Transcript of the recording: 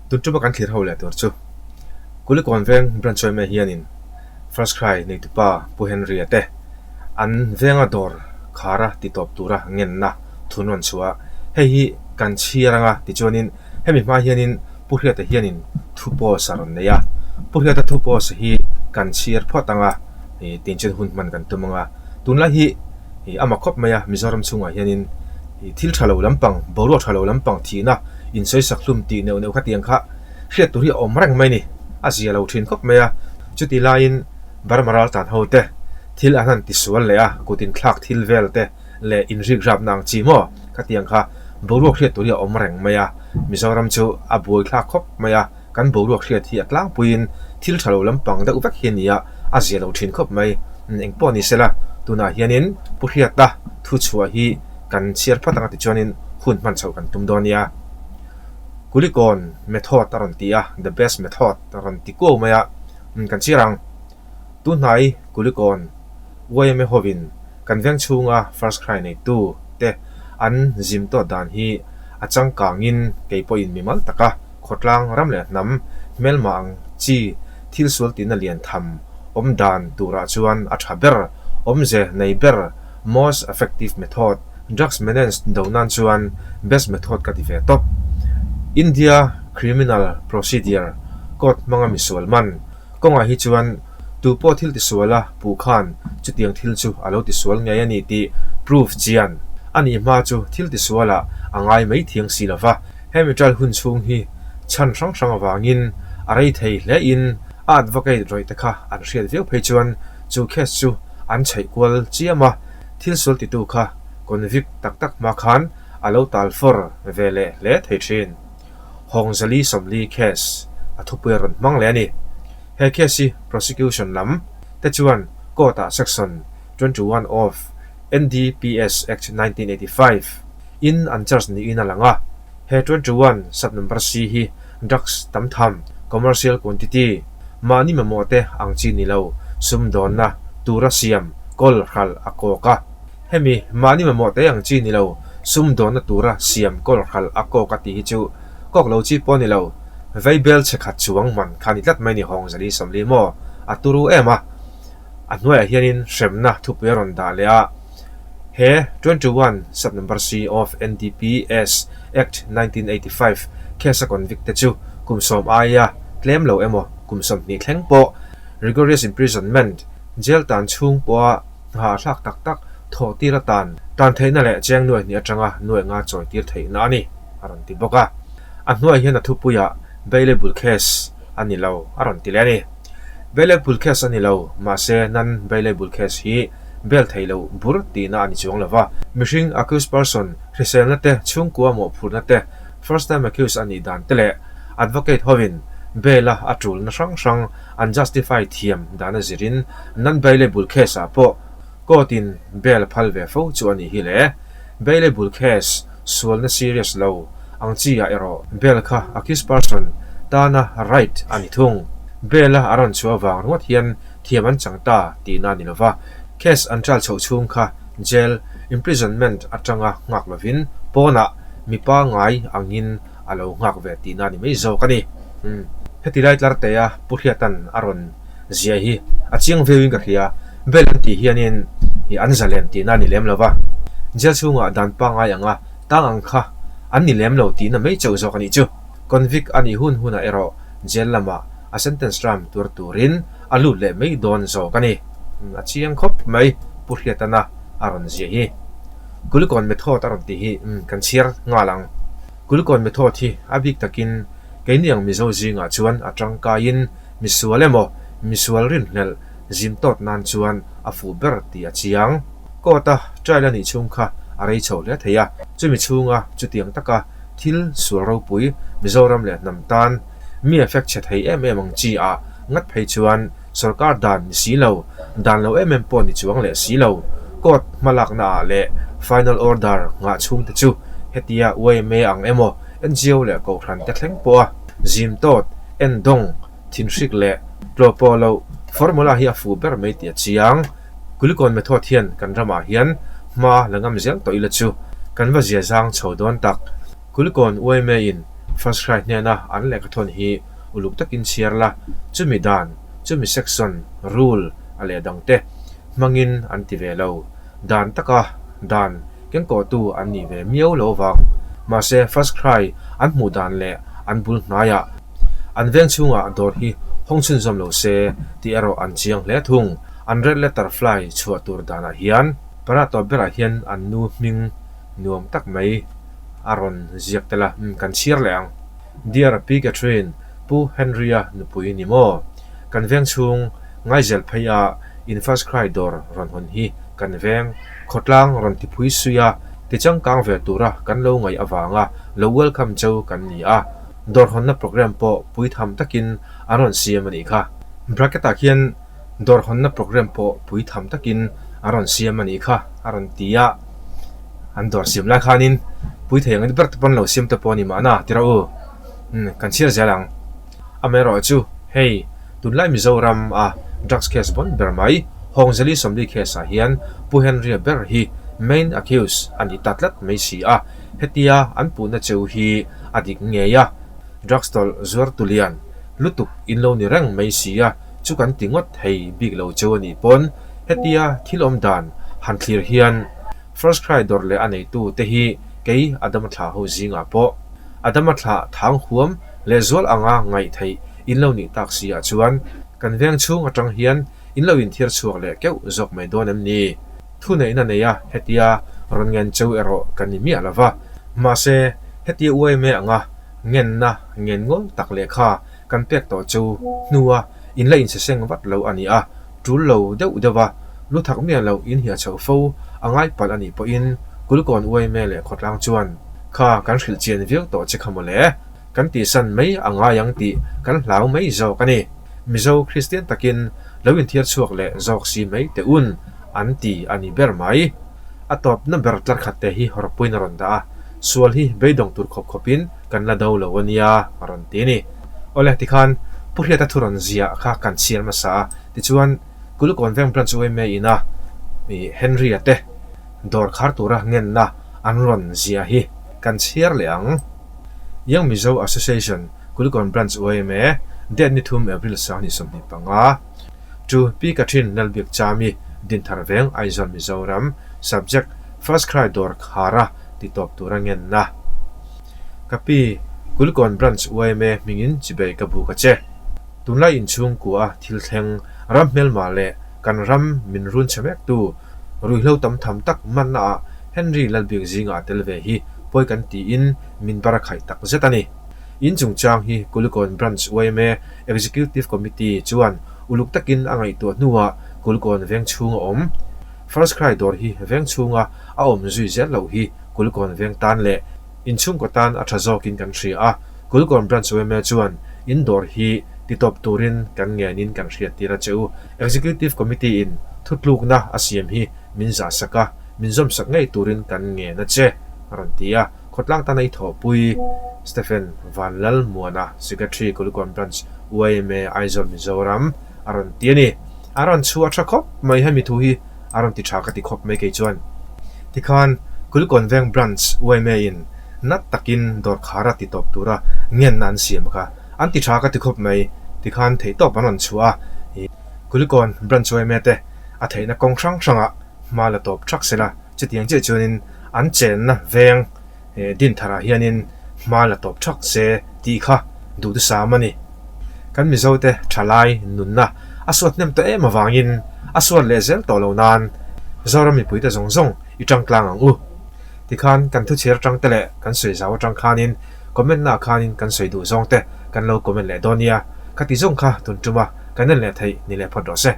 Tun tuma kan thlir ho leh tur chu Kulikawn veng branch yma hianin First Cry neitupa Pu Henry-a te an venga dawr khara ti tawp tura ngenna thun rawn chhuah a. Hei hi kan chhiar anga tichuanin hemi hma hianin Pu Hriata hianin thu post a rawn nei a. Pu Hriata thu post hi kan chhiar phawt anga tin chuan hun hman kan tum anga tunlai hi a mak khawp mai a, Mizoram chhungah hianin thil tha lo lampang, boruak tha lo lampang thihna insawisak hlum tih neuh neuh khatiang kha hriat tur hi a awm reng mai a ni, a zia lo thin khawp mai a. Chuti laiin Burma raltlan ho te thil an han tisual leh a, kut inthlak thil vel te leh inrik rapna ang chi maw khatiang kha boruak hriat tur hi a awm reng mai a, Mizoram chu a buaithlak khawp mai a. Kan boruak hriat hi a tlangpuiin thil tha lo lampang deuh vek hi a ni a, a zia lo thin khawp mai. Eng pawh ni sela, tunah hianin Pu Hriata thu chhuah hi kan chhiar phawt anga tichuanin hun hman chhoh kan tum dawn nia. Kulikawn method a rawn ti a, the best method a rawn ti kuau mai a, kan chhiar ang. Tunhnai Kulikawn yma hovin kan veng chhunga First Cry neitu te an zim tawt dan hi a changkangin kei pawhin mimal taka khawtlang ram leh hnam hmelma ang chi thil sual tihna lian tham awm dan turah chuan a tha ber, awmze nei ber, most effective method, drugs menace do nan chuan best method ka ti ve tawp. India Criminal Procedure Code hmanga misual man Kawngah hi chuan tu pawh thil tisual a puh khan chutiang thil chu a lo tisual ngei a ni tih proof chian a nih hma chu thil tisualah a ngai mai thiang si lo va. Hemi trial hun chhung hi chhan hrang hrang avangin a rei thei hle in a advocate rawih te kha an hriat viau phei chuan chu case chu an chheih kual chiam a, thil sual titu kha convict tak tak hma khan a lo tal fawr ve leh hle thei thin. Hawngzali 40 case a thupui a rawn hmang leh a ni. He case hi prosecution lam te chuan court ah section 21 of NDPS Act 1985 in an charge niin a lang a. He 21 sub number C hi drugs tam tham, commercial quantity, mahni mamawh te ang chi ni lo, sumdawnna tura siam kawl hralh a kawk a. Hemi mahni mamawh te ang chi ni lo, sumdawnna tura siam kawl hralh a kawk a tih hi chu kawk lo chi pawh a ni lo. Vaibel chhe khat chuang man kha ni tlat mai ni hawng 4 40 maw? A turu em a. A hnuaiah hianin hremna thupui a rawn dah leh a. He 21 sub number C of NDPS Act 1985 case a convict te chu kum sawm aia tlem lo emaw kum 20 thleng pawh rigorous imprisonment, jail tan chhung pawha Hna thlak tak tak thawh tir atan tan theihna leh cheng nuai hnih atanga nuai nga chawi tir theihna a ni, a rawn ti bawk a. A hnuai hian a thupuiah bailable case a ni lo a rawn ti leh a ni. Bailable case a ni lo, mahse non bailable case hi bail thei lo bur tihna a ni chuang lo va. Mihring accused person hriselna te, chhungkua mawhphurhna te, first time accused a nih dan te leh advocate hovin bail-a a tulna hrang hrang an justify thiam dan a zirin Non-bailable case ah pawh court in bail a phal ve fo chu a nih hi le. Bailable case sualna serious lo ang chi ah erawh bail kha accused person tana right a ni thung. Bail a a rawn chhuah vang ringawt hian thiam an chang ta tihna a ni lova, case an trial chhoh chhung kha jail imprisonment atanga nghak lovin pawnah mipa ngai angin a lo nghak ve tihna a ni mai zawk a ni. Heti lai tlar te a Pu Hriatan a rawn zia hi a chiang viauin ka hria. Bel an tih hianin ih an zalen tihna a ni lem lo va, jail chhungah dan pangngai anga tang ang kha an ni lem lo tihna mai chauh zawk a nih chu. Convict a nih hun hunah erawh jail lamah a sentence term tuar turin a lut leh mai dawn zawk a ni. A chiang khawp mai Pu Hriatana a rawn zia hi. Kulikawn method a rawn tih hi kan chhiar nghal ang. Kulikawn method hi a bik takin keini ang Mizo zingah chuan a tangkaiin Misual emaw, misual rinhlelh zim tawt nan chuan a fuh ber tih a chiang. Court-a trial a nih chhung kha a rei chho hle thei a, chumi chhunga chutiang taka thil sual ropui Mizoram leh hnam tan mi effect chhe thei em em ang chi ah ngat phei chuan sorkar dan ni si lo, dan lo em em pawh ni chuang leh si lo. Court hmalakna ah leh final order nghah chhung te chu hetia yma ang emaw NGO leh kohhran te thleng pawha zim tawt Endawng, thinhrik leh tlawh pawh loh formula hi a fuh ber mai tih a chiang. Kulikawn method hian kan ramah hian hma la ngam zel tawh ila chu kan va zia zang chho dawn tak. Kulikawn yma in First Cry hnena an lehkhathawn hi uluk takin chhiar la, chumi dan, chumi section, rule a leh dangte hmangin an ti ve lo. Dan taka dan kengkawhtu an nih ve miau lo vang. Mahse First Cry an hmuh dan leh an bul hnaiah an veng chhungah dawr hi hawng chhunzawm lo se tih erawh an chiang hle thung. An red letter fly chhuah tur danah hian para tawp berah hian an nu hming nuam tak mai a rawn ziak tel a, umm kan chhiar leh ang. Dear Pi Catherine, Pu Henry-a nupui ni maw? Kan veng chhung ngaizel phei a in first cry dawr rawn hawn hi kan veng khawtlang rawn ti phui sui a, ti changkang ve tura kan lo ngaih avanga lo welcome cheu kan ni a, dawr hawnna program pawh pui tham takin an rawn siam a nih kha. Bracket ah khian dawr hawnna program pawh pui tham takin an rawn siam a nih kha a rawn ti a, an dawr siam lai khanin pui thei ang ber te pawn lo siam te pawh a ni mahna tira u, umm kan chhiar zel ang. Amaherawhchu hei tunlai Mizoram a drugs case bawn ber mai Hawngzeli Sawmli case ah hian Pu Henry-a ber hi main accused a ni ta tlat mai si a, hetia an puhna cheu hi a dik ngei a, drugs tawlh zuar tu lian lutuk in lo ni reng mai si a, chu kan ti ngawt thei bik lo cheu a nih pawn hetia thil awm dan han thlir hian First Cry dawr leh a neitu te hi kei Adama thlah ho zingah pawh Adama thlah thang huam lehzual anga ngaih theih in lo nih tak si ah chuan kan veng chhung atang hian in lo inthiar chhuak leh keuh zawk mai dawn em ni? Thuneihna neia hetia rawn ngen cheu erawh kan ni miah lo va, mahse hetia uaime anga ngenna ngen ngawl tak lehkha kan pek tawh chu hnua in la inseseng vat lo a ni a, tul lo deuh deuh a, lu thak miah loh in hiah chhoh fo a ngai palh a nih pawhin Kulkawn uaime leh khawtlang chuan kha kan hrilh chian viau tawh che kha mawle. Kan tihsan mai a ngai ang tih kan hlau mai zawk a ni. Mizo Kristian takin lo inthiar chhuak leh zawk si mai teh un an ti a ni ber mai. A tawpna ber tlar khat te hi hawrpuiin a rawn dah a, sual hi beidawng tur khawp khawpin kan la do lo a nia a rawn ti a ni. Awle tikhan Pu Hriata thu rawn ziah kha kan chhiar hmasa a, tichuan Kulikawn Veng Branch yma ina Henry-a te dawr khar tura ngenna an rawn ziah hi kan chhiar leh ang. Young Mizo Association, Kulikawn Branch yma, Date ni thum April 2025, To Pi Kathin Lalbiak Chami, Dinthar Veng, Aizawl, Mizoram, Subject, First Cry dawr khara ti tawp tura ngenna. Ka pi, Kulikawn Branch yma hmingin chibei ka buk a che. Tunlai inchhungkua a thil thleng ram hmelma leh kan ram min run chhe mektu Ruihhlo tam tham tak manna ah Henry Lalbiak zingah a tel ve hi pawi kan tiin min bar a khaih tak zet a ni. In chungchang hi Kulikawn Branch yma Executive Committee chuan uluk takin a ngaihtuah hnuah Kulikawn veng chhung a awm. First Cry dawr hi veng chhunga a awm zui zel loh hi Kulikawn veng tan leh inchhungkaw tan a tha zawkin kan hria a, Kulikawn Branch yma chuan in dawr hi titawp turin kan ngenin kan hriattir a che u. Executive Committee in thutlukna a siam hi min zahsak a, min zawmsak ngei turin kan ngen a che, a rawn ti a. Khawtlang tana i thawhpui Stephen Vanlalmuana, Secretary, Kulikawn Branch, yma, Aizawl, Mizoram, a rawn ti a ni. A rawn chhuah tha khawp mai hemi thu hi a rawn ti tha ka ti khawp mai kei chuan. Tikhan Kulikawn Veng Branch yma in nat takin dawr khara ti tawp tura ngenna an siam kha. An ti tha ka ti khawp mai, tikhan theihtawp an rawn chhuah a, ih Kulikawn Branch yma te a theihna kawng hrang hrangah hma la tawp thak sela, chutiang chiah chuanin an chenna veng Dintharah hianin hma la tawp thak se tih kha duhthusam a ni. Kan Mizote thalai nunna a suat hnem tawh em avangin a suat leh zel tawh lo nan Zoram mipuite zawng zawng i tangtlang ang u. Tikhan kan thuchhir atang te leh kan sawi zau atang khanin comment na ah khanin kan sawi duh zawng te kan lo comment leh dawn nia. Khati zawng kha tun tuma kan en leh theih ni leh phawt rawh se.